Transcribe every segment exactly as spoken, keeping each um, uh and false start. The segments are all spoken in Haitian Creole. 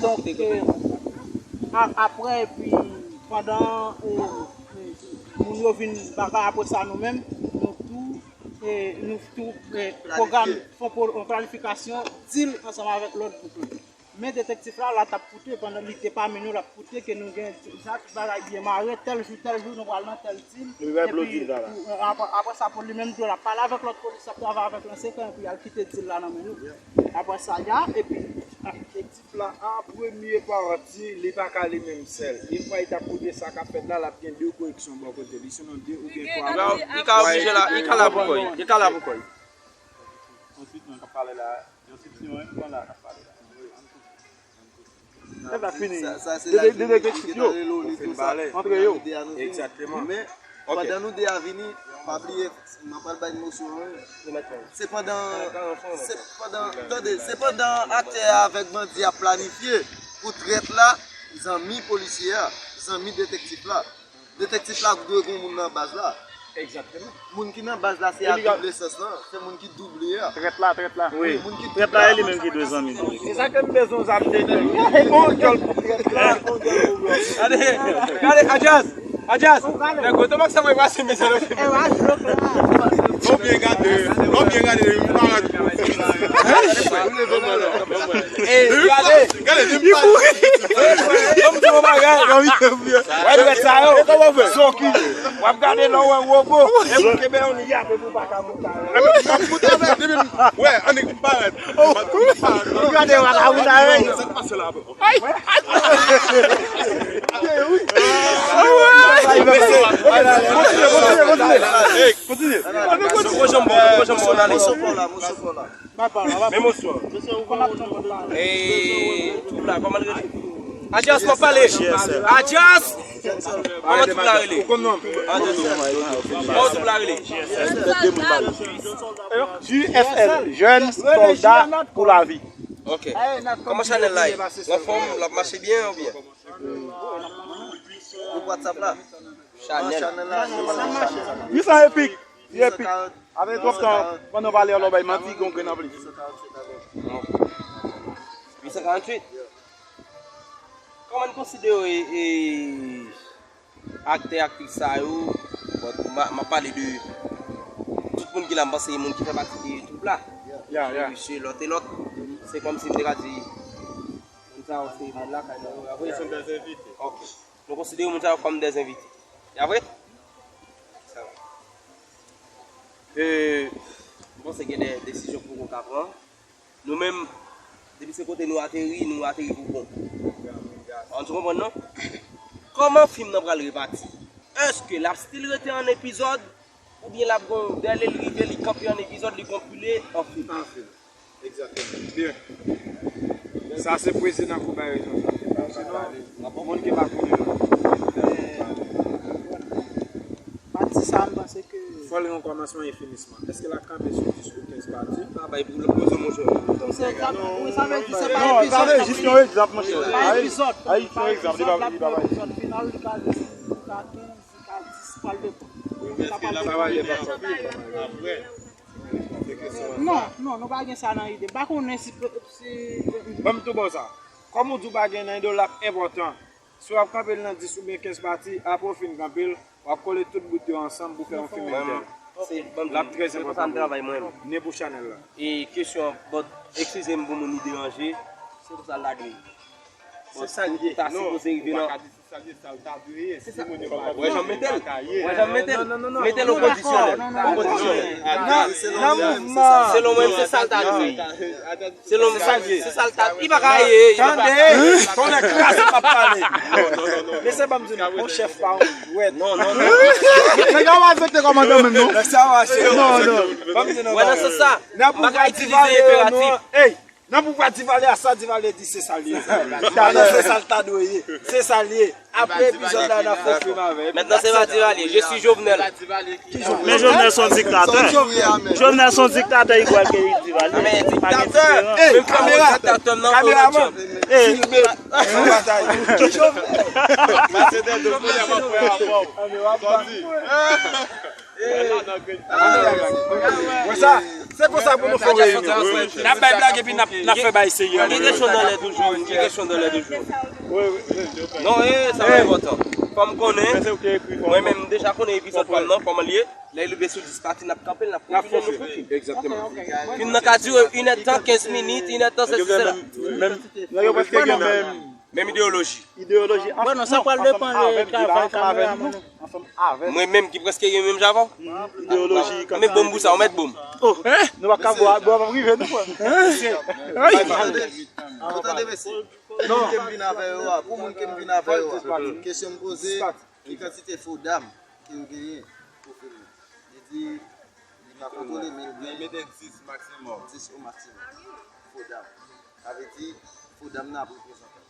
Donk, e, a- apre, epi pandan, e, e, moun yo vin bagay, apre sa, nou menm, nou tou, e, nou tou, e, pwogram, fè yon planifikasyon, dil ansanm avèk lòt gwoup yo. Men detektif la, la t ap koute, pandan li te pami nou, l ap koute ke nou gen sa, tout bagay byen mare, tèl jou, tèl jou, nou pral nan tèl dil. Epi, apre, apre sa, pou li menm tou, l ap pale avèk lòt polis, l ap travay avèk l an sekrè, epi y al kite dil la nan men nou. Apre sa, y a, epi, detektif la, a premye pati, li pa ka li menm sèl. Yon fwa li t ap koute sa k ap fèt la, l ap gen de koreksyon bò kote li. Sinon, de oubyen twa. Li ka oblije la, li ka la pou kò l. Li ka la pou kò l. Answit, mwen k ap pale la. Yon sipsyon, wi, mwen la k ap pale la. Sa, sa se la detektif yo. Antre yo. Egzakteman. Men, pandan nou de a vini, pa bliye, mwen pral bay mosyon an. Se pandan, se pandan, tande, se pandan aktè a avèk bandi ap planifye pou trèt la, zanmi polisye a, zanmi detektif la. Detektif la dwe gen moun nan baz la. Egzakteman. Moun ki nan baz la, se a double sens lan. Se moun ki double a. Trèt la, trèt la. Wi. Trèt la, e li menm ki dwe zanmi. Se sa ke m bezwen zam de nèg. On djòl pou trèt la, on djòl pou blan. Gade, gade, Adjaz, Adjaz. Nèg, otomak sa mwen pase mizè nan fim. Ou byen gade, ou byen gade, m pa rad. Gade, gade, li kouri. Ban m di w yon bagay. Wè dwèt sa yo. Soki. W ap gade lè w wè wobo. E pou kenbe yon li yape pou pa ka moute avè l. M ap moute avè l depi m wè annik m parèt. Ou gade w ap moute avè l. Sa k pase la, bro? Ay! Kontinye, kontinye, kontinye. Kontinye. Gwo janm bon, gwo janm bon, ale. Men mosyon. E, twoup la, kòman l rele? Adjaz, m ap pale. Adjaz! Kòman twoup la rele? Kòman twoup la rele? J S L, Jeunes Soldats pour la Vie. Ok. Kòman chanèl la ye? Anfòm, l ap mache byen oubyen? Gwoup WhatsApp la? Chanèl. Wi, sa epik. Li epik. Avèk twòp tan, pandan w pale, w ap bay manti, gen yon grenn anplis. Uit san karanntuit. Kòman n konsidere, e, aktè, aktris sa yo? Bon, m a- m ap pale de tout moun ki la, m panse moun ki fè pati de twoup la. Ya, ya. Misye, lòt e lòt. Se kòmsi m te ka di, moun sa yo se moun lakay nou. Apre, se dèzenvite. Ok. Nou konsidere moun sa yo kòm dèzenvite. Ya vre? Sa va. E, m panse gen de desizyon pou nou ka pran. Nou menm, depi se kote nou ateri, nou ateri pou bon. Ou konprann, non? Kòman fim nan pral repati? Èske l ap still rete an epizòd? Oubyen l ap gon, dèyè li rive, li kanpe an epizòd, li konpile an fim? An fim. Egzakteman. Byen. Sa se prezidan pou bay rezon sa. Sinon, moun ki pa konnen non. Pati sa, m panse ke fò l gen yon kòmansman e finisman. Èske l ap kanpe sou dis ou kenz pati? Pa bay pou l poze monchè. Sa vle di se pa epizòd. Non, sa vle jis yon egzanp, monchè. Pa epizòd. Ay, jis yon egzanp, li pa, li pa bay. Epizòd final, li pa jis, li pa kenz, li pa dis, pral depann. Sa va depann. Apre. Non, non, nou pa gen sa nan ide. M pa konnen si, si... Ban m tou ba w sa. Kòm ou di w pa gen nan ide w, l ap enpòtan. Si w ap kanpe l nan dis oubyen kenz pati, apre w fin kanpe l, w ap kole tout bout yo ansanm pou fè yon fim entèl. L ap trè enpòtan pou ou. Ni pou chanèl la. E kesyon, bon, eskize m pou moun li deranje, se konsa l ta dwe ye. Bon, sa ki ta sipoze rive nan Sa vle di sa l ta dwe ye. Si moun yo pa... Wè jan m mete l. Wè jan m mete l. Mete l o kondisyonèl. O kondisyonèl. Nan, nan mouvman. Selon mwen, se sa l ta dwe ye. Selon mwen, se sa l ta, li pa ka ye, li pa ka. Tande, tonnè kraze m ap pale. Mesye, ban m di nou, yon chèf pa yon dwèt. Non, non, non. Nèg la pa afekte kòmandan menm, non. Nèg sa mache. Non, non. Ban m di nou. Wè, nan sans sa, m pa ka itilize enperatif. Ey, Nan pouvwa Divalye a, sa Divalye di, se sa l ye. Sa se sa l ta dwe ye. Se sa l ye. Apre epizòd la, n ap fè fim avè l. Mentnan se pa Divalye, je suis Jovenel. Men Jovenel se yon diktatè. Jovenel se yon diktatè, li kwè ke li Divalye. Men diktatè, menm kamera, kameraman, filme, nou batay. Ki Jovenel? Wè sa? Se konsa pou nou fè reyinyon. N ap bay blag epi n ap, n ap fè bagay serye. Gen kesyon nan lè toujou, gen kesyon nan lè toujou. Non, e, sa enpòtan. Fò m konnen, mwen menm m deja konnen epizòd pa m nan, kòman l ye. Lè l rive sou dis pati, n ap kanpe l, n ap kontinye nou fouti. Egzakteman. Fim nan ka dire inèdtan, kenz minit, inèdtan, sesi, sela. Nèg yo prèske gen menm, menm ideyoloji. Ideyoloji. Bon, non, sa pral depann de travay kameraman nou. Mwen menm ki prèske gen menm jan avè w. Ideyoloji. Mwen bon pou sa, ou mèt bon. Nou pa ka bwè, bwè pa rive nou pran. Pou tande mesye, pou moun ke m vin avè yo a, pou moun ke m vin avè yo a, kesyon m poze, ki kantite fo dam ke yo genyen pou fim nan? Li di, li pa kontwole, men li gen dis maksimòm. Dis o maksimòm. Fo dam. Sa vle di, fo dam nan ap reprezante.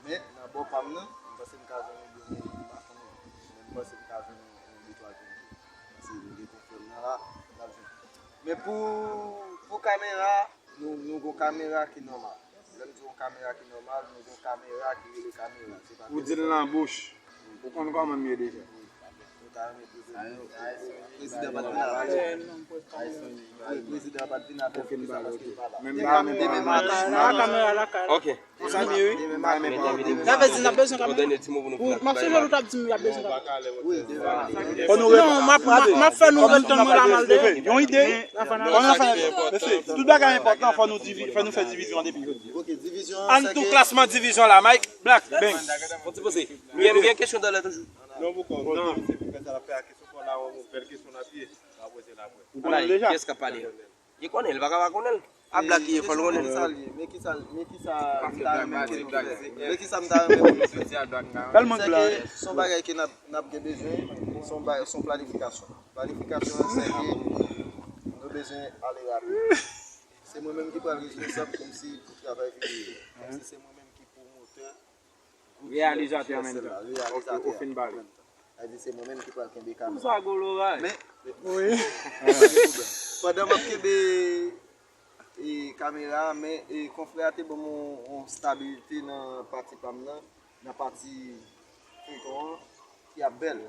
Men, nan bò pa m nan, m panse m ka jwenn yon, m pa konnen, men m panse m ka jwenn yon, yon de twa jèn tou. Paske m gen konfrè m nan la, m ap jwenn. Men pou, pou kamera, nou, nou gon kamera ki nòmal. Lè m di yon kamera ki nòmal, nou gon kamera ki rele kamera. Se pa telefòn. Ou di l nan bouch. Ou konn kòman m ye deja. Wi. Nou ta renmen prezante nou. Prezidan pa t vin avè nou. Wi, prezidan pa t vin avè nou, se sa, paske l pa la. Demen maten, kamera lakay la. Ok. Sa vle di n ap bezwen kamera. M ap sonje nou t ap di m y ap bezwen kamera. Non, m ap, m ap, m ap fè nou ret tann mwen la m al dèyè. Yon ide. Tout bagay enpòtan, fò nou divi-, fò nou fè divizyon an depi jodi. Ann tou klasman divizyon la, Mike, Black, bang. Gen, gen kesyon talè toujou. Non, poko, non, se pou fè sa l ap fè a kesyon pou la, yon bèl kesyon l ap ye. N a poze l apre. Ou konnen l deja? Kiyès k ap pale? Li konnen, li pa ka pa konnen l. A Black li ye, fò l konnen l. Men kisa, men kisa m ta renmen ke nou fè? Men kisa m ta renmen pou nou fè? Sèke se yon bagay ke n ap, n ap gen bezwen, se yon bagay, se yon planifikasyon. Planifikasyon an, sèke nou bezwen ale rapid. Se mwen menm ki pral responsab kòmsi pou travay videyo. Paske se mwen menm ki pwomotè. Reyalizatè an menm tan. Ok, ou fin pale. Sa di se mwen menm ki pral kenbe kamera. Pou sa gwo loray. Men, wi. Pandan m ap kenbe, e, kamera, men, e, konfrè a te ban m yon, yon stabilite nan pati pa m nan, nan pati feyton an, ki ap bèl.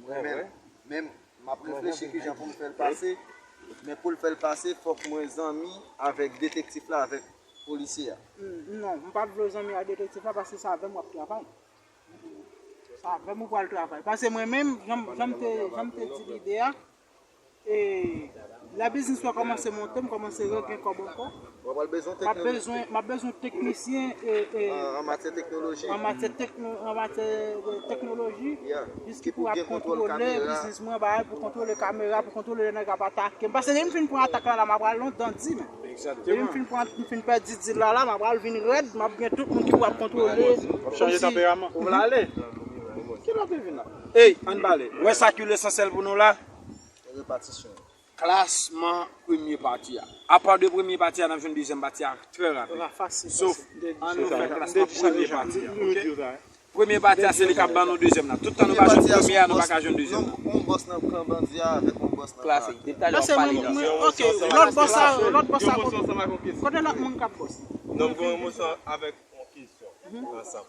Mwen menm, men m ap reflechi kijan pou m fè l pase, men pou l fè l pase, fòk mwen zanmi avèk detektif la, avèk polisye a. Hmm, non, m pa t vle w zanmi ak detektif la, paske se avè m w ap travay. Se avè m ou pral travay. Paske mwen menm, jan m, jan m te, jan m te di lide a, e, lè biznis la kòmanse monte, m kòmanse regle kòb ankò. W ap bezwen teknoloji. M ap bezwen, m ap bezwen teknisyen, e, e, an, an matyè teknoloji. An matyè tekno-, an matyè de teknoloji. Yeah. Jis ki pou ap kontwole biznis mwen, bagay pou kontwole kamera, pou kontwole lè nèg ap atake m. Paske lè m fin pran atak la, la, m ap pral lontan di, men. Egzakteman. Lè m fin pran, m fin pèdi dil la, la, m ap pral vin rèd, m ap gen tout moun ki pou ap kontwole. W ap chanje tanperaman. Ou vle ale? Kilè w te vin la? Ey, ann pale. Ou wè sa ki lesansyèl pou nou la? Repatisyon. Klasman premye pati a. Apa de premye pati a, n ap jwenn dezyèm pati a trè rapid. Sof, ann nou fè klasman premye pati a, ok? Premye pati a, se li k ap ban nou dezyèm nan. Tout tan nou pa jwenn premye a, nou pa ka jwenn dezyèm nan. Yon bòs nan klan bandi a avèk yon bòs nan karaktè. Klasik. Depi talè w ap pale nan. Ok, lòt bòs sa, lòt bòs sa, kote lòt moun k ap bòs? Non, m gen yon emosyon avèk yon kesyon ansanm.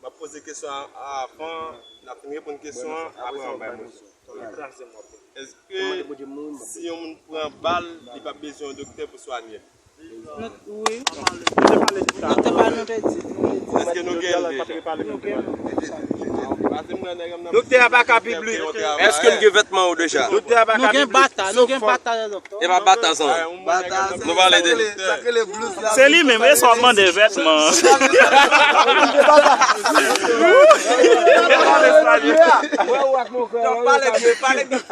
M ap poze kesyon an avan, n ap fin reponn kesyon an, apre w ap bay emosyon. Èske si yon moun pran bal, li p ap bezwen yon doktè pou swanye l? Nou, wi. Nou te pale de sa. Nou te pale, nou te di, nou te di. Èske nou gen l deja? Nou gen l. Doktè a pa ka piblik. Èske n gen vètman yo deja? Doktè a pa ka piblik. Nou gen bata, nou gen bata de doktè. E pa bata san. Nou pale de. Se li menm, e sa w ap mande vètman. Mwen ou ak mon frè. Pale byen, pale byen.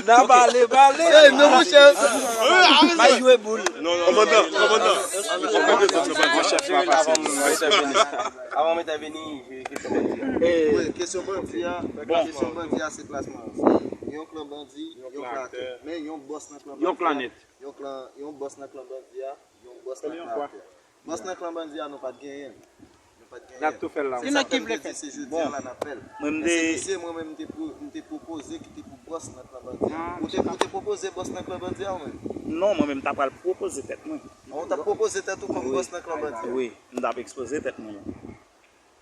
N a pale, pale. Ey, non, monchè. M a jwe boul. Non, non, non. Kòmandan, kòmandan. Avan m entèveni, kesyon bandi a. Wi, kesyon bandi a, kesyon bandi a se klasman. Se yon klan bandi, yon klan aktè. Men yon bòs nan klan bandi a. Yon klan, yon bòs nan klan bandi a, yon bòs nan klan aktè. Bòs nan klan bandi a, nou pa t genyen l. Nou pa t genyen l. N ap tou fè l la. Se sa k fè m te di se jodi a la n ap fè l. Men se misye mwen menm m te pwo-, m te pwopoze ki te pou bòs nan klan bandi a. Ou te, ou te pwopoze bòs nan klan bandi a ou menm? Non, mwen menm m ta pral pwopoze tèt mwen. Ou t ap pwopoze tèt ou kòm bòs nan klan bandi a? Wi, m t ap ekspoze tèt mwen.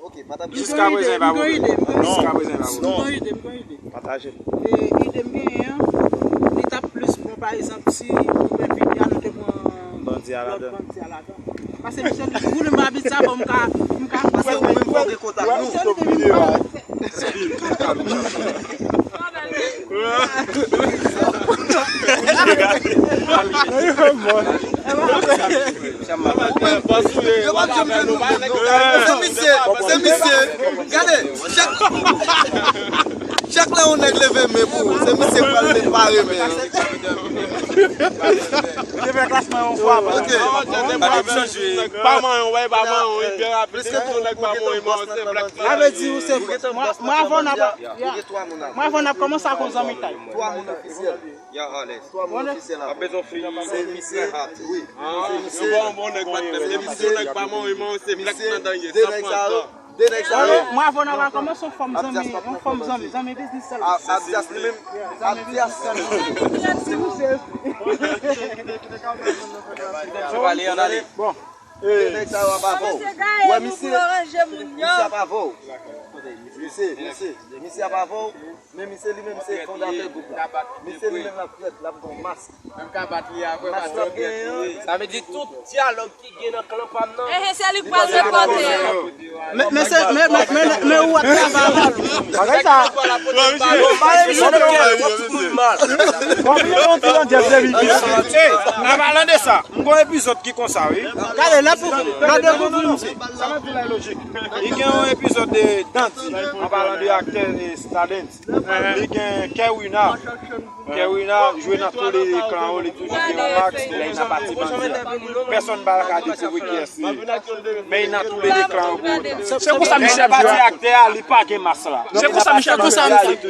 Ok, pa t ap gen. Jiska prezan, e pa pwoblèm. Jiska prezan, e pa pwoblèm. Non. M gen ide, m gen ide. Pataje l. E ide m genyen an, Pa egzanp, si nou pran Vidya, nou te pran bandi a ladan. Lòt bandi a ladan. Paske misye li, ou li m abit sa, bon, m ka, m ka. Paske ou menm fò gen kontak nou. Misye li te vin pale. Yo pa janm jwenn nou. Se misye, se misye. Gade, chak, chak lè yon nèg leve men pou ou, se misye k pral pare men an. Te fè klasman yon fwa. Ok. Pa manyen, wè, pa manyen, li byen rapid. Depi yon nèg pa manyen, se blak. Sa vle di ou se, mwen, mwen avè w n ap, mwen avè w n ap kòmanse ak yon zanmitay. Twa moun ofisyèl. Ya, alèz. Twa moun ofisyèl avè w. Ap bezwen fi. Se misye. Wi. Se misye. Bon, bon nèg, pa t lè. Depi yon nèg pa manyen, manyen, se blak nan dènye. De nèg sa yo. De nèg sa yo. Mwen avè w n ap kòmanse yon fòm zanmi, yon fòm zanmi, zanmi biznis sèlman. Abdias li menm. Abdias. Bon. De nèg sa yo ap avè w. Wè misye. Misye ap avè w. Misye, misye. Misye ap avè w. Men misye li menm se fondatè gwoup la. Misye li menm l ap fèt, l ap gon mask. Menm ka bat li a, vre. Mask l ap genyen an. Sa vle di tout dyalòg ki gen nan klan pa m nan. Ehe, se li k pral repòte. Men, men se, men, men, men, men ou ap travay avè l. Bagay sa. Konbyen yon ti landjèz de vi ki. Ey, an palan de sa, m gon epizòd ki konsa, wi. Gade, la pou, la dekouvri misye. Sa m ap di la e lojik. Li gen yon epizòd de Dandi, an palan de aktè, eh, Stardens. Li gen Kerwina. Kerwina jwe nan tou le de klan yo, li toujou gen yon mask, lè li nan pati bandi a. Pèsonn pa ka dekouvri kiyès li ye. Men li nan tou le de klan yo pou otan. Se konsa misye ap jwe. Pati aktè a, li pa gen mask la. Se konsa misye ap jwe.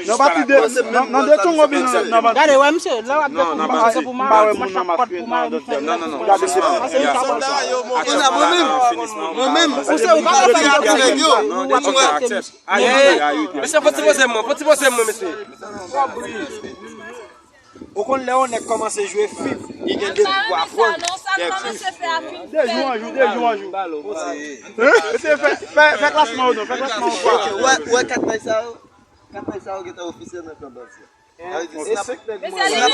Nan pati de, nan, nan de Tongo Bin nan, nan bandi. Gade, wè, misye, lè w ap dekouvri misye, se pou mare, mwen chak kòd pou mare misye. Non, non, non. Gade se. Mwen menm, mwen menm, ou se ou pa ka fè nèg yo. Ou ap Mesye, fò ti poze mwen, fò ti poze mwen, mesye. Ou konn lè yon nèg kòmanse jwe fim, li gen de bout pou aprann. De jou an jou, de jou an jou. Mesye, fè, fè, fè klasman ou non, fè klasman ou. Wè, wè kat nèg sa yo. Kat nèg sa yo gentan ofisyèl nan klan bandi a. Sa vle di, si n ap, si n ap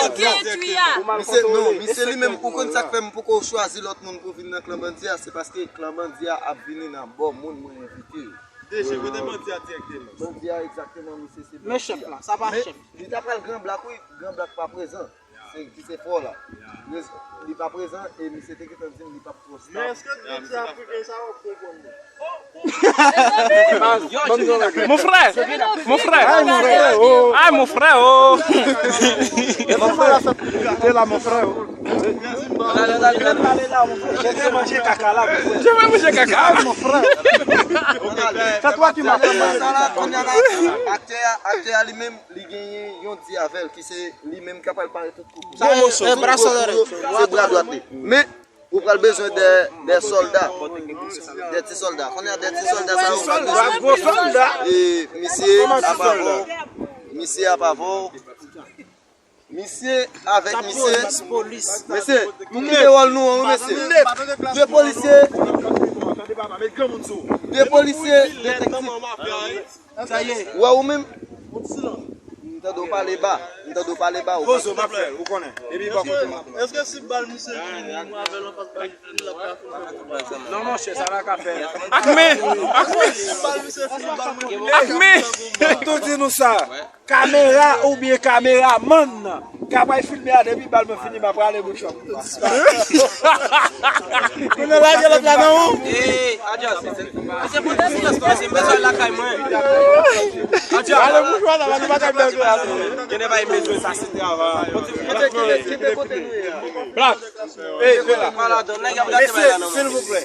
pran, misye, non, misye li menm, ou konn sa k fè m poko chwazi lòt moun pou vin nan klan bandi a, se paske klan bandi a ap vini nan bò moun mwen envite yo. Deje, kote bandi a dirèkteman? Bandi a egzakteman, misye se bandi a. Men chèf la, sa pa chèf. Men li ta pral Gran Blak, wi, Gran Blak pa prezan. Se, ki se fò la. Li pa prezan e misye te gentan di m li p ap tro stable. Men èske tout se Afriken sa yo k konprann li? Mon frè! Mon frè! Ay, mon frè, oh! Ay, mon frè, oh! Te la, mon frè, oh! Je vais manger kaka la, mon frè. Je vais manger kaka. Ay, mon frè! C'est toi qui m'as fait mal. Aktè a, aktè a li menm, li genyen yon di avè l ki se li menm k ap pral pare tout koukou. Sa e, e bra dwat li. Se bra dwat li. Men, ou pral bezwen de, de sòlda. De ti sòlda. Konnen de ti sòlda sa yo. Ti sòlda, gwo sòlda. E misye ap avè w. Misye ap avè w. Misye avèk misye. Mesye, nou kite wòl nou an, wi, mesye. De polisye. De polisye, detektif. Sa ye. Wè ou menm? M tande w pale ba. M tande w pale ba. Poze w, m ap fè l, ou konnen. Epi bò kote m ap. Èske si bal misye vini, nou avè l anfas bal, li l ap ka fè? Non, monchè, sa pa ka fè. Ak men! Ak men! Ak men! Tou di nou sa. Kamera oubyen kameramann nan ka pral filme a depi bal mwen fini, m ap rale bouch ou. Kounye a lage lòt la nan ou. Ee, Adja, se, se, se pou ti silans non, se m bezwen lakay mwen. Adja. Ale bouch ou la, nou pa ka bezwen. Gen de bagay m bezwen, sa se travay. Kote, kote, kote, kote nou ye a? Black. Ee, fè la. Mesye, silvouplè.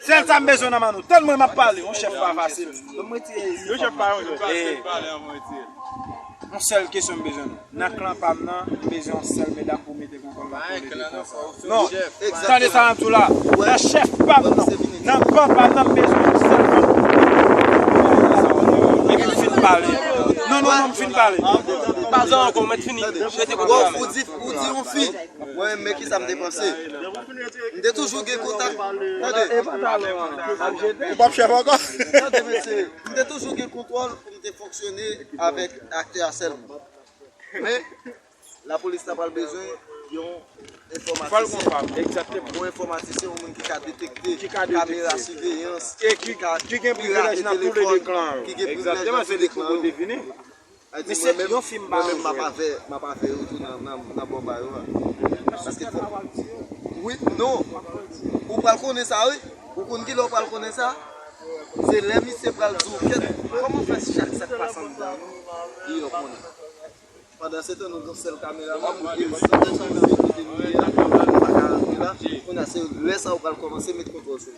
Sèl sa m bezwen nan men nou. Tann mwen m ap pale. Yon chèf pa fasil. Yon chèf pa yon jwèt. Yon sèl kesyon m bezwen nou. Nan klan pa m nan, m bezwen yon sèl medam pou mete kontwòl la pou leve klan sa. Non, tande sa m ap di w la. Nan chèf pa m nan, nan ban pa m nan, m bezwen yon sèl fanm. Epi m fin pale. Non, non, non, m fin pale. Pa jan ankò, mèt fini. Jete kontwòl la. Ou di, ou di yon fi. Mwen menm, men kisa m te panse. M te toujou gen kontak. Tande. Ou p ap chèf ankò? Tande, mesye. M te toujou gen kontwòl pou m te fonksyone avèk aktè a sèlman. Men, lapolis ta pral bezwen Fò l konpab, egzakteman. Yon enfòmatisyen, yon moun ki ka detekte kamera siveyans, e ki, ki gen privilèj nan tou de de kan yo. Egzakteman, se de kan yo te vini. Men se yon fim ba yo jwe. M ap avè, m ap avè yo tou nan, nan, nan bò ba yo a. Paske fò. Wi, non. Ou pral konnen sa, wi. Ou konn ki lè ou pral konnen sa? Se lè misye pral di w, kèt, kòman fè chak sa k pase anndan nou, li yo konnen. Pandan se tan, nou gon sèl kameramann, e l sante sa misye kote nou ye a, nou pa ka rantre la. Kounye a, se lè sa ou pral kòmanse met kontwòl sou li.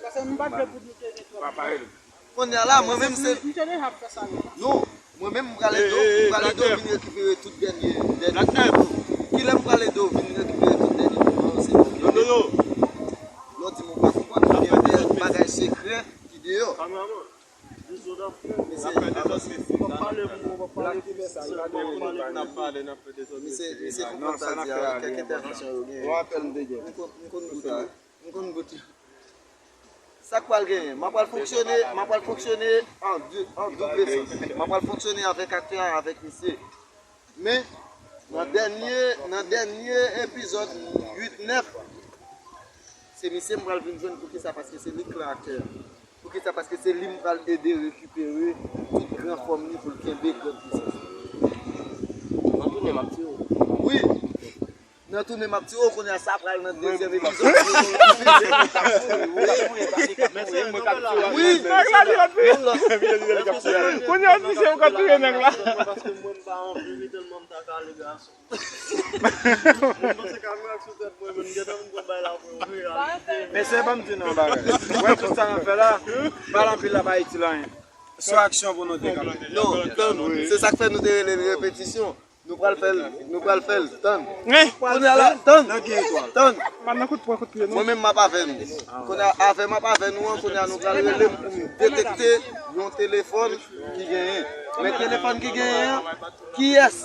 Kounye a la, mwen menm se. Non, mwen menm m pral ede w, m pral ede w vin rekipere tout dènye, dènye foto. Kilè m pral ede w vin rekipere tout dènye foto, se mwen ki ede w. Lè w di m ou pa konprann, ou gen de bagay sekrè ki deyò. Misye, misye konprann sa l di a, kèk entèvansyon yo genyen. M konn, m konn goute. M konn goute. Sa k pral genyen? M ap pral fonksyone, m ap pral fonksyone an de, an double sans. M ap pral fonksyone avèk aktè a, avèk misye. Men, nan dènye, nan dènye epizòd uit, nèf, se misye m pral vin jwenn. Poukisa? Paske se li k la aktè a. Poukisa? Paske se li m pral ede rekipere tout gran fòm li pou l kenbe gran pwisans li. Nan tounen m ap tiye w. Wi. Nan tounen m ap tiye w, kounye a sa pral nan dezyèm epizòd. Men se mwen k ap tiye w. Wi. Nèg la li ap touye. Kounye a misye ou ka touye nèg la. Paske mwen m pa anvi wi, tèlman m ta kale gason. Mwen panse kamera sou tèt mwen, men m gentan vin pran bay la pou yo wi. Mesye, ban m di nou yon bagay. Wè tout sa n ap fè la, pale anpil la pa itil anyen. Se yon aksyon pou nou te kanpe. Non, tann, se sa k fè nou te rele l repetisyon. Nou pral fè l, nou pral fè l, tann. Kounye a la, tann. Tann. Pa nan kout pwen, kout pye, non. Mwen menm m ap avè nou. Kounye a, avè m ap avè nou an, kounye a nou pral rele m pou m detekte yon telefòn ki genyen. Men telefòn ki genyen an, kiyès?